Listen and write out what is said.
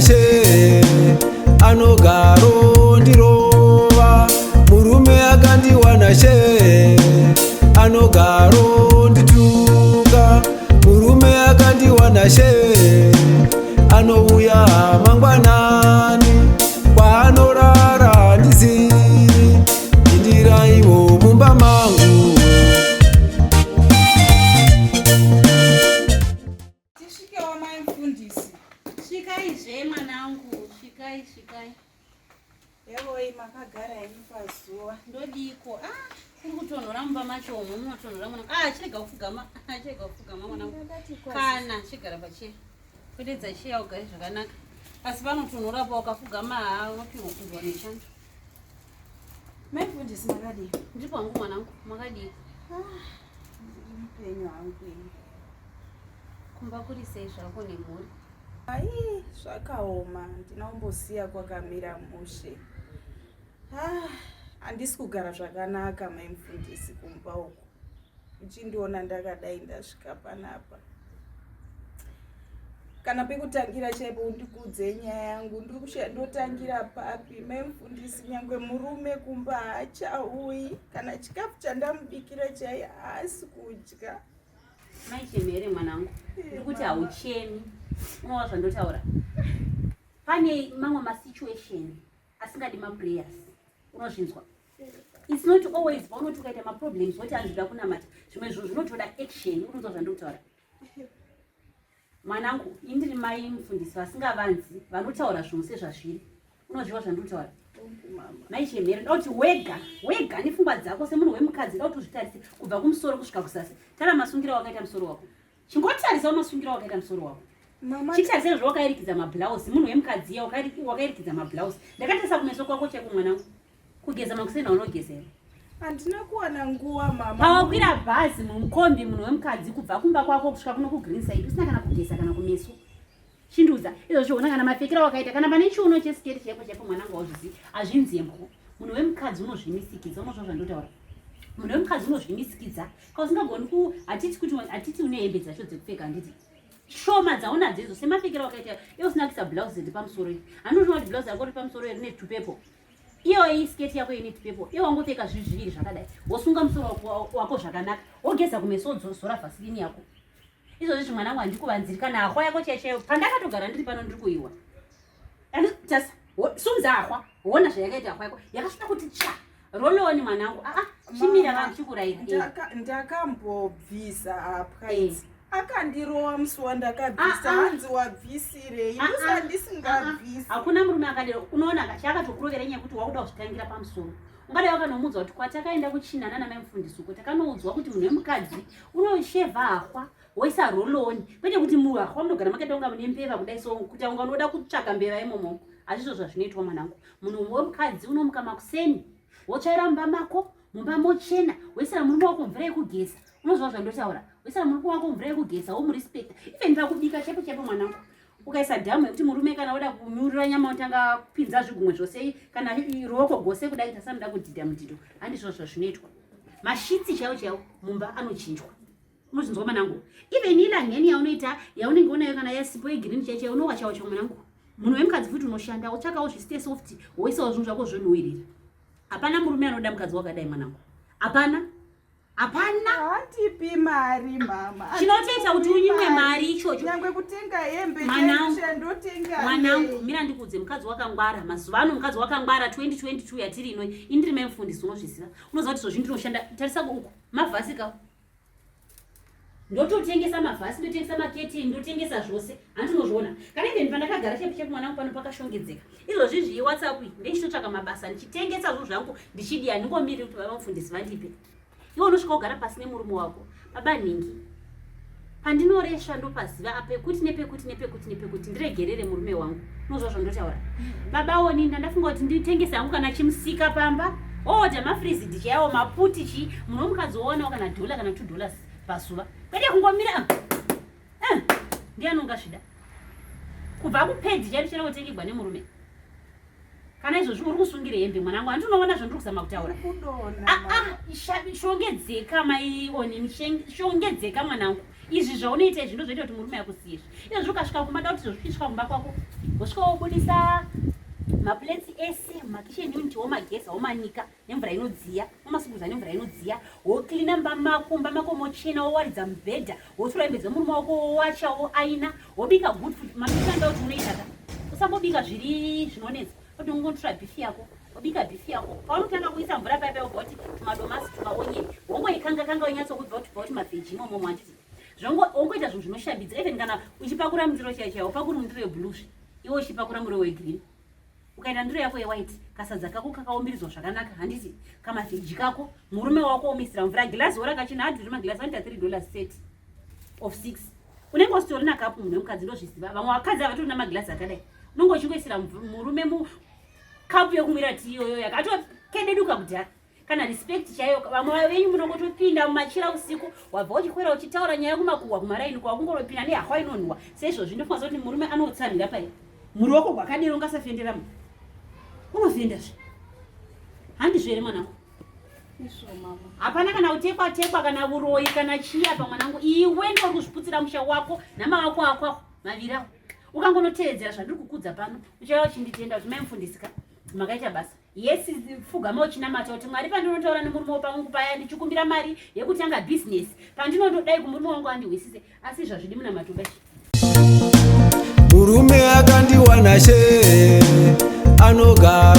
she anogaro ndirova murume akandiwana she anogaro ndituka murume akandiwana she anouya mangwanani kwaanorara ndizivi pindiraiwo mumba mangu. Tisvikewo mai mfundisi. Svikai zve mwanangu, svikai svikai. Hevoi makagara henyu pazuva. Ndodiko. Ah, kuri kutonhora mumba macho umu munotonhora mwana. Ah, chirega kupfugama. Ah, chirega kupfugama mwanangu. Kana chigara pacheya. Kwededza cheya ugare zvakanaka. Asi panotonhora pa ukapfugama haa unopihwa kundwa nechando. Mai mfundisi makadii? Ndiripo hangu mwanangu, makadii? Ah, ndiri mupenyu hangu ini. Kumba kuri sei zvako nemhuri? Ai, zvakaoma, ndina kumbosiya kwakamira mushe. Ah, handisi kugara zvakanaka mai mfundisi kumba uku. Uchindiona ndakadai ndasvika panapa. Kana pekutangira chaipo undikuudze nyaya yangu, ndiri kushaya ndotangira papi. Mai mfundisi nyangwe murume kumba haachauyi, kana chikafu chandamubikira chai haasi kudya. Mai Chemhere mwanangu, ndiri kuti hauchemi. Unoona zvandotaura? Pane mamwe masituation asingadi maprayers. Unozvinzwa? It's not always paunoti ukaita maproblems woti handinoda kunamata. Zvimwe zvinhu zvinotoda action. Unonzwa zvandiri kutaura? Mwanangu, ini ndiri mai mufundisi vasingavanzi, vanotaura zvinhu sezvazviri. Unozviwa zvandiri kutaura? Mai Chemhere, ndoda kuti wega wega nepfungwa dzako semunhu wemukadzi, ndoda kuti uzvitarise kubva kumusoro kusvika kuzasi. Tara masungiro awakaita musoro wako. Chingotarisawo masungiro awakaita musoro wako. Mama, Chitarise zvawakairikidza mablouse, munhu wemukadzi iya wakairikidza mablouse. Ndakatarisa kumeso kwako chaiko mwanangu. Kugeza makuseni aunogeza here? Handina kuwana nguva mama. Pawakwira bhazi mumukombi munhu wemukadzi kubva kumba kwako kusvika kuno kuGreenside usina kana kugeza kana kumeso. Chindiudza izvozvo ona kana mapfekero awakaita kana pane chiuno chesiketi chaipo chaipo mwanangu hauzvizivi hazvinzi yembwo. Munhu wemukadzi unozvimisikidza unozva zvandotaura. Munhu wemukadzi unozvimisikidza kana usingagoni ku hatiti kuti hatiti une hembe dzacho dzekupfeka handiti shoma dzaunadzo idzo semapfekero awakaita iwe usina kuisa blouse riri pamusoro iri. Handinoona kuti blouse yako riri pamusoro iri rine tupepo. Iyo iyi sketi yako ine tupepo iwe wangopfeka zvinhu zviviri zvakadai wosunga musoro wako zvakanaka wogeza kumeso wozora vaseline yako. Izvozvi zvi mwanangu handikuvanziri kana hahwa yako chaiyo chaiyo pandakatogara ndiri pano ndiri kuiwa. Tasa sumza hahwa wona zvayakaita hahwa yako yakasvika kuti tsva roloni mwanangu aa chimira Mama, vangu chikuraira. Ndakambobvisa hapwa idzi. Akandirowa musi wandakabvisa hanzi wabvisirei ndosa ndisingabvisi. Hakuna murume akadero unoona ka chaakatokurovera inyaya yekuti wakuda kuzvitangira pamusoro. Ungadai wakanomuudza kuti kwatakaenda kuchina nana mai mufundisi uko takanoudzwa kuti munhu wemukadzi unoshevha hahwa woisa roloni kwete kuti muhahwa munogara makaita kunga mune mbeva kudai so kuti unga unoda kutsvaga mbeva imomo hazvizvo zvazvinoitwa mwanangu. Munhu wemukadzi unomuka makuseni wotsvaira mumba mako mumba mochena woisira murume wako mvura yekugeza unozwa zvandotaura woisira murume wako mvura yekugeza womurespecta even pakubika chaipo chaipo mwanangu ukaisa dhamu yekuti murume kana oda kunyurura nyama unotanga kupinza zvigumwe zvose kana ruoko gose kudai tasanoda kudhidha mudhido handizvo zvazvinoitwa mashitsi chaiwo chaiwo mumba anochinjwa unozvinzwa mwanangu even ilangeni yaunoita yaunenge unayo kana yasipo yegirini chaiyo chaiyo unowachawo chaiwo mwanangu munhu wemukadzi futi unoshanda wotsvakawo zviste soft woisawo zvinhu zvako zvonhuwirira hapana murume anoda mukadzi wakadai mwanangu hapana hapana. Handipi mari mama. Chinotoita kuti unyimwe mari ichocho. Nyangwe kutenga hembe Mwanangu, chaicho ndotenga. Mwanangu, mira ndikuudze mukadzi wakangwara. Mazuva ano mukadzi wakangwara 2022 yatiri ino. Ini ndiri mai mufundisi unozviziva. Unoziva kuti zvozvi ndinoshanda tarisa uku mavhasi ka. Ndototengesa mavhasi, ndotengesa maketeni, ndotengesa zvose. Hanti unozviona. Kana even pandakagara chaipo chaipo mwanangu pano pakashongedzeka. Izvozvi izvi WhatsApp iyi ndichitotsvaka mabasa ndichitengesa zvinhu zvangu ndichidiya handingomiriri kuti baba mufundisi vandipe. Iwe unosvika wogara pasi nemurume wako. Baba nhingi. Pandinoresva ndopaziva apa pekuti nepekuti nepekuti nepekuti ndiregerere murume wangu. Unozwa zvandotaura. Baba oni ndandafunga kuti nditengese hangu kana chimusika pamba. Oodha mafrizidi chaiwo maputi chi munhu wemukadzi woonawo kana dollar kana $2 pazuva. Kwete kungomira. Ndiani ungazvida? Kubva kupedzi chaicho chero kutengegwa nemurume. Kana izvozvi uri kusungira hembe mwanangu, handi unoona zvandiri kuzama kutaura. Shongedzeka mai Oni, shongedzeka mwanangu. Izvi zvaunoita izvi ndozvoita kuti murume akusiye izvi. Izvozvi ukasvika kumba da kuti zvozvisvika kumba kwako wosvika wobudisa maplates ese makitchen unit womageza womanika nemvura inodziya womasugudza nemvura inodziya woklina mba mako mba mako mochena wowaridza mubhedha wotora hembe dzemurume wako wowacha woaina wobika good food mabika nda kuti unoita ka usambobika zviri zvinonetsa kuti ungotora beef yako wobika beef yako paunotanga kuisa mvura paya paya wobva kuti tumadomasi tumaonyeni wongoikanga kanga wonyatsokubva kuti bva kuti mavheji imomo handiti wongoita zvinhu zvinoshambidza even kana uchipakura mundiro chaiyo chaiyo upakuri mundiro yeblue zve iwe uchipakura muriwo wegreen ukaita ndiro yako yewhite kasadza kako kakaumbilidzwa zvakanaka handiti kamavheji kako murume wako omuisira mvura gilazi wo rakachena adhuri magilazi anoita $3 set of 6 unenge usitorina kapu munhu wemukadzi ndozviziva vamwe vakadzi havatorina magilazi akadai unenge uchingoisira murume mukapu yekumwira tii iyoyo yakatokededuka kudhara kana respect chaiyo vamwe venyu munongotopinda mumachira usiku wabva uchikwira uchitaura nyaya kumakuhwa kumaraini kwakungoropinda nehahwa inonhuwa seizvozvi ndofunga kuti murume anotsamhira pai muri wako gwakadero ungasafendera mu unofenda zve handizvo here mwanangu hapana kana kutekwa tekwa kana uroyi kana chii apa mwanangu iwe ndiwari kuzviputsira musha wako nama wako akwako maviri ako ukangonotevedzera zvandiri kukudza pano uchauya uchinditenda kuti mai mufundisi ka makaita basa Yes, pfugama uchinamata kuti Mwari pandinotaura nemurume wangu paya ndichikumbira mari yekutanga business pandinondodai kumurume wangu andihwisise asi izvo hazvidi munamato bachi. Murume akandiwana she anogara.